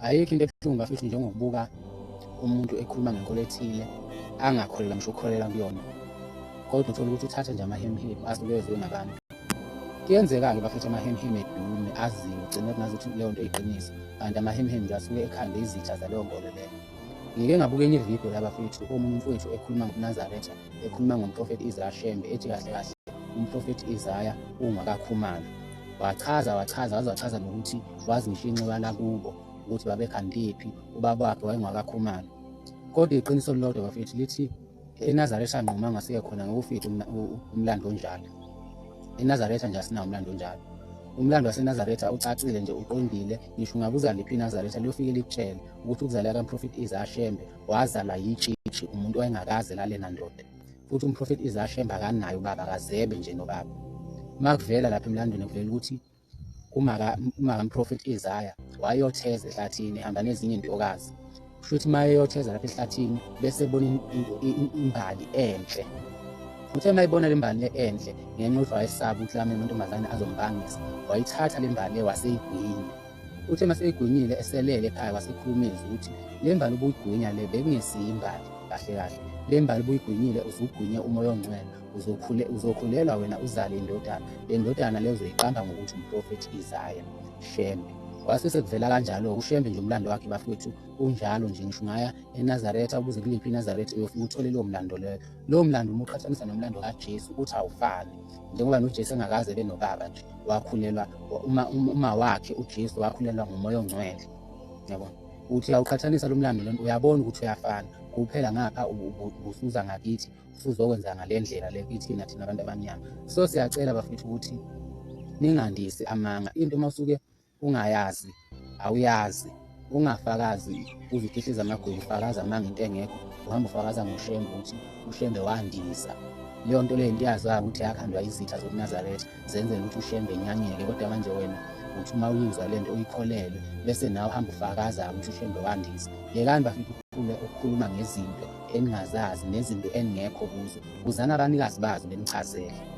Ayikho into ebuhlungu bafethu njengokubuka umuntu ekhuluma ngenkolo ethile angakholelwa ngisho ukukholelwa kuyona, kodwa uthole ukuthi uthatha nje amahemhemu asuke ezwe ngabantu. Kuyenzeka-ke bafethu amahemhemu edume aziwe ugcine kungazuthi leyo nto iyiqiniso, kanti amahemhemu nje asuke ekhande izitha zaleyo nkolo leyo. Ngike ngabuka enye ividiyo la bafethu, omunye umfowethu ekhuluma ngobuNazaretha, ekhuluma ngomprofethi Isaiah Shembe, ethi kahle kahle umprofethi Isaiah ungakaKhumalo. Wachaza wachaza waze wachaza nokuthi wazi ngisho inxiwa lakubo ukuthi babekhandiphi, ubaba wakhe wayengwakaKhumalo. Kodwa iqiniso lilodwa bafethu lithi eNazaretha nquma ngasiye khona ngeke umlando onjalo. ENazaretha nje asinawo umlando onjalo. Umlando waseNazaretha ucacile nje uqondile, ngisho ungabuza liphi iNazaretha liyofike likutshele ukuthi ukuzaleka kamprofethi Isaiah Shembe wazalwa yitshitshi umuntu owayengakaze lale nandoda. Futhi umprofethi Isaiah Shembe akanaye ubaba, akazebe nje nobaba. Uma kuvela lapha emlandweni kuvela ukuthi umaka mprofethi Isaiah wayotheza ehlathini ehamba nezinye intokazi. Kusho ukuthi uma eyotheza lapha ehlathini bese ebona imbali enhle. Uthe uma ebona le mbali le enhle ngenxa yokuthi wayesaba ukuthi lama amantombazane azombangisa, wayithatha le mbali le waseyigwinya. Uthe uma seyigwinyile eselele ekhaya wasekhuluma izwi ukuthi le mbali ubuyigwinya le bekungesiyo imbali kahle kahle. Le mbali ubuyigwinyile usugwinye umoya ongcwele, uzokhulelwa wena uzale indodana. Le ndodana leyo uzoyiqamba ngokuthi umprofethi Isaiah Shembe. Kwase sekuvela kanjalo uShembe nje umlando wakhe bafowethu unjalo nje, ngisho ungaya eNazaretha ubuze kuliphi iNazaretha uyofika uthole lowo mlando leyo. Lowo mlando uma uqhathanisa nomlando kaJesu uthi awufani, njengoba noJesu engakaze ebe nobaba nje, wakhulelwa uma wakhe uJesu wakhulelwa ngumoya ongcwele. Yabona uthi uyawuqhathanisa lo mlando lona uyabona ukuthi uyafana, kuphela ngapha ubusuza ngakithi usuzokwenza ngale ndlela le kithina thina abantu abamnyama. So siyacela bafethu ukuthi ningandisi amanga, into uma usuke ungayazi awuyazi, ungafakazi uze ukhihlize amagwebu ufakaza amanga into engekho, uhamba ufakaza ngoShembe ukuthi uShembe wandisa. Leyo nto leyo into yaziwayo ukuthi yakhandwa izitha zobuNazaretha zenzela ukuthi uShembe enyanyeke, kodwa manje wena uthi uma uyizwa le nto uyikholelwe bese nawe uhamba ufakaza ukuthi uShembe wandisa. Yekani bafethu ukukhuluma ngezinto eningazazi nezinto eningekho kuzo, buzani abanikazi bazo benichazele.